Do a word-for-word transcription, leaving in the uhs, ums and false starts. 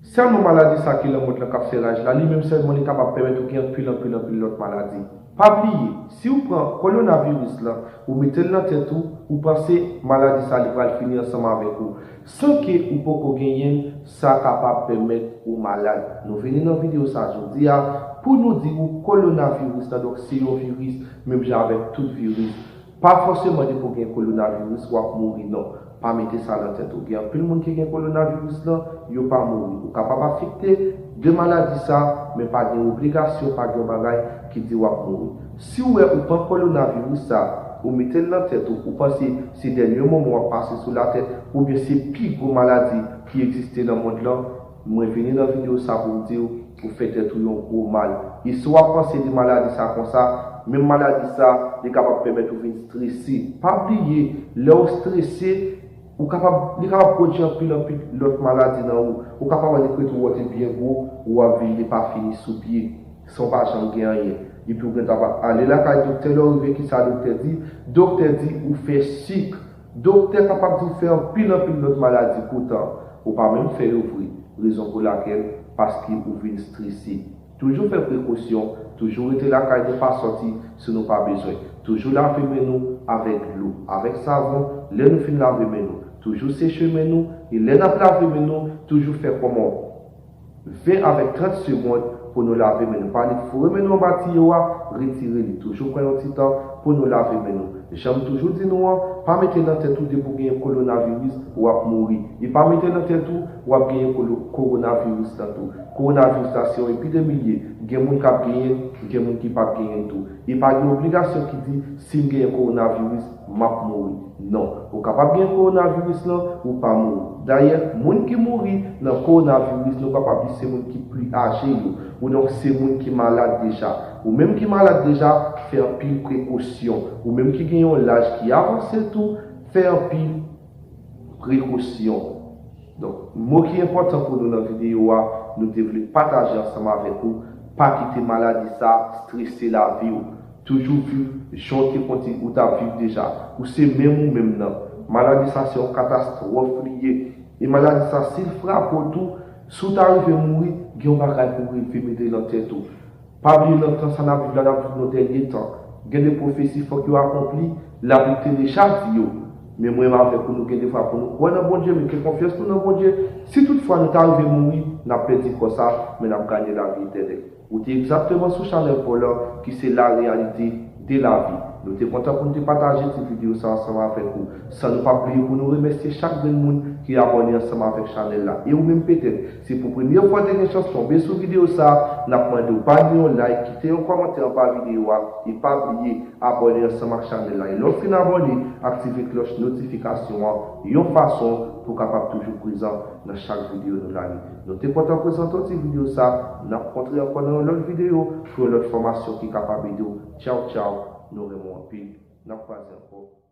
Sèlman maladi sa ki lanmòt lan k ap fè raj la, li menm sèlman li kapab pèmèt ou gen anpil, anpil, anpil lòt maladi. Pa bliye, si w pran kowonaviris lan, ou mete l nan tèt ou, ou panse maladi sa li pral fini ansanm avèk ou, san ke ou poko genyen l, sa kapab pèmèt ou malad. Nou vini nan videyo sa jodi a pou nou di ou kowonaviris lan, donk se yon viris, menm jan avèk tout viris. Pa fòseman depi w gen kowonaviris w ap mouri, non. Pa mete sa nan tèt ou. Gen anpil moun ki gen kowonaviris lan, yo pa mouri. Ou kapab afekte de maladi sa, men pa gen obligasyon, pa gen yon bagay ki di w ap mouri. Si w wè ou pran kowonaviris sa, ou mete l nan tèt ou, ou panse se dènye moman w ap pase sou latè, oubyen se pi gwo maladi ki egziste nan mond lan, mwen vini nan videyo sa pou m di w, ou fè tèt ou yon gwo mal. E si w ap panse de maladi sa konsa, menm maladi sa, li kapab pèmèt ou vin strese. Pa bliye, lè w strese, ou kapab, li kapab pwodui anpil, anpil lòt maladi nan ou. Ou kapab wè li prete w wè te byen gwo, ou ap vin li pa fini sou pye, san w pa janm gen anyen. Epi ou gentan ap ale lakay doktè, lè w rive, kisa doktè di? Doktè di ou fè sik. Doktè kapab di w fè anpil, anpil lòt maladi, poutan ou pa menm fè yo vre. Rezon pou lakèl, paske ou vin strese. Toujou fè prekosyon, toujou rete lakay nou, pa sòti si nou pa bezwen. Toujou lave men nou avèk dlo, avèk savon, lè nou fin lave men nou. Toujou seche men nou, e lè n ap lave men nou, toujou fè kòman ven avèk trant segonn pou nou lave men nou. Pa annik foure men nou anba tiyo a, retire li. Toujou pran yon ti tan pou nou lave men nou. Jan m toujou di nou an, pa mete nan tèt ou depi w genyen kowonaviris, w ap mouri. E pa mete nan tèt ou, w ap genyen kolo-, kowonaviris lan tou. Kowonaviris la se yon epidemi l ye. Gen moun k ap genyen l, gen moun ki p ap genyen l tou. E pa gen obligasyon ki di, si m genyen kowonaviris, m ap mouri. Non. Ou kapab gen kowonaviris lan, ou pa mouri. Dayè, moun ki mouri nan kowonaviris, nou kapab di se moun ki pli aje yo. Ou donk se moun ki malad deja. Ou menm ki malad deja, fè anpil prekosyon. Ou menm ki gen yon laj ki avanse tou, fè anpil prekosyon. Donk, mo ki enpòtan pou nou nan videyo a, nou te vle pataje ansanm avèk ou. Pa kite maladi sa strese lavi w. Toujou viv jan w te konn di ou t ap viv deja. Ou se menm ou menm nan. Maladi sa se yon katastwòf li ye. E maladi sa, si l frape w tou, si w ta rive mouri, gen yon bagay pou w rive mete nan tèt ou. Pa bliye nan tan sa n ap viv la, n ap viv nan dènye tan. Gen de pwofesi fòk yo akonpli, Labib te deja di yo. Men mwen menm avèk ou, nou gen defwa pou nou kwè nan Bondye, mete konfyans nou nan Bondye. Si toutfwa nou ta rive mouri, n ap pèdi kò sa, men n ap ganye lavi etènèl. Ou te egzakteman sou chanèl pa w lan, ki se La Réalité de la Vie. Nou te kontan pou n te pataje ti videyo sa ansanm avèk ou. San nou pa bliye pou nou remèsye chak grenn moun ki abòne ansanm avèk chanèl la. E ou menm petèt, se pou premye fwa w te gen chans tonbe sou videyo sa, n ap mande w ba nou yon like, kite yon kòmantè anba videyo a, e pa bliye abòne ansanm ak chanèl la. E lè w fin abòne, aktive klòch notifikasyon an yon fason pou w kapab toujou prezan nan chak videyo nou lage. Nou te kontan prezante w ti videyo sa, n ap kontre ankò nan yon lòt videyo pou yon lòt fòmasyon ki kapab ede w. Tchaw, tchaw, nou renmen w anpil. N ap kwaze ankò.